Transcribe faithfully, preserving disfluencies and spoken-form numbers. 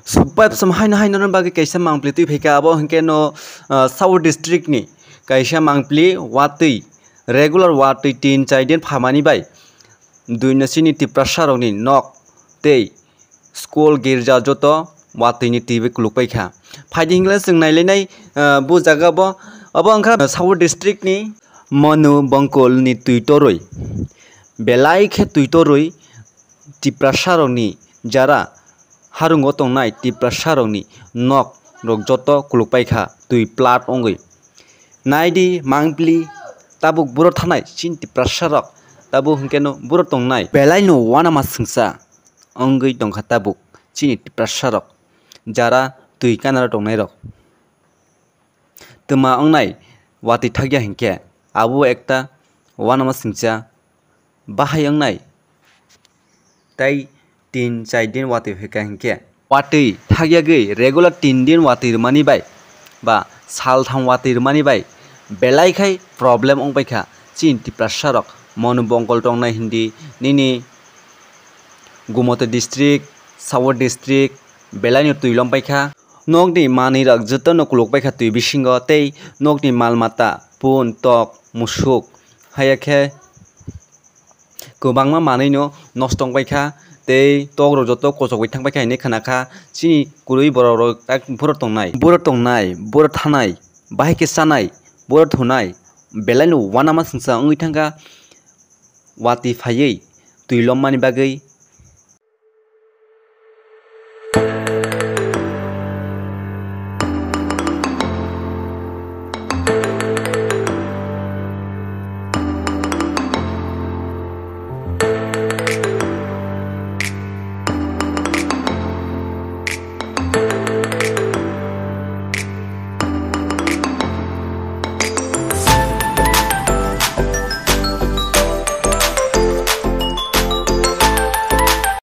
Subbai bwsam haino haino bagwi kaisa mangpli twi phaikha, abo hinkhe no, ah, South District ni kaisa mangpli watwi, regular watwi tin chai din phamani bai dui no chini Tiprasa rokni nok tei school, girja joto watwi ni twi bai kuluk paikha. Phaidi hinkhe chwng nailainai, ah, bo jaga bo, abo wngkha South District ni Monu Bongkol ni twi torwi, belai khe twi torwi Tiprasa rokni jara harungo tongnai Tiprasa rokni nok rok joto kuluk paikha twi plat wngwi. Naidi mangpli tabuk buro thanai chini Tiprasa rok, tabuk hinkhe no buro tongnai belai no uanama singsa wngwi tongkha tabuk chini Tiprasa rok jara twi kanaro tongnai rok. Twma wngnai watwi thakya hinkhe abo ekta uanama singsa bahai wngnai. Tei tin chai din watwi phaikha hinkhe watwi thakyagwi regular tin din watwi rwmani bai ba saltham watwi rwmani bai belai khai problem wngpaikha chini Tiprasa rok. Monu Bongkol tongnai hindi nini Gumoti District, South District belai no twi lom paikha. Nokni manwi rok joto no kuluk paikha twi bisingo tei nokni mal mata, pun, tok, musuk, haiya khe kwbangma manwi no nosto wng paikha tei tok rok joto kochok bai thang paikha hinwi khna kha. Chini kwrwi borok rok tak buro tongnai, buro tongnai, buro thanai, bahai khe chanai, buro thunai belai no uanama singsa wngwi thangkha. Watwi phaiwi twi lommani bagwi